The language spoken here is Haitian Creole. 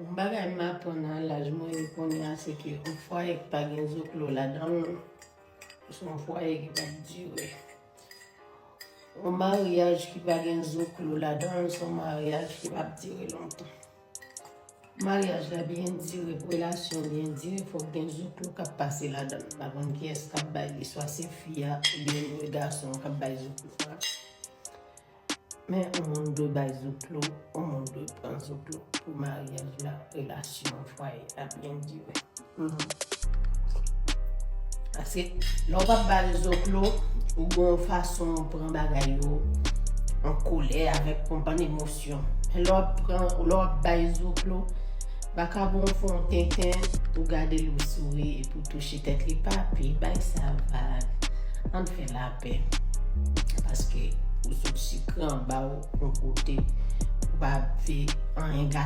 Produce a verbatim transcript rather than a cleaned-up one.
Yon bagay m aprann nan laj mwen ye kounye a, se ke yon fwaye ki pa gen zoklo ladan l, se yon fwaye ki p ap dire. Yon maryaj ki pa gen zoklo ladan l, se yon maryaj ki p ap dire lontan. Maryaj la byen dire, pou relasyon byen dire, fòk gen zoklo k ap pase ladan l. M pa konn kiyès k ap bay li, swa se fi a oubyen gason an k ap bay zoklo a. Men yon moun dwe bay zoklo, yon moun dwe pran zoklo pou maryaj la, relasyon, fwaye a byen dire. Paske lè w p ap bay zoklo, ou gen yon fason w pran bagay yo an kolè, avèk konprann emosyon. Men lè w ap pran, lè w ap bay zoklo, vakabon fè yon tenten, ou gade l, ou souri, epi ou touche tèt li, papi, bay sa vag. Ann fè lapè. Paske ou sot sikre anba w yon kote, ou pa vle anyen gate.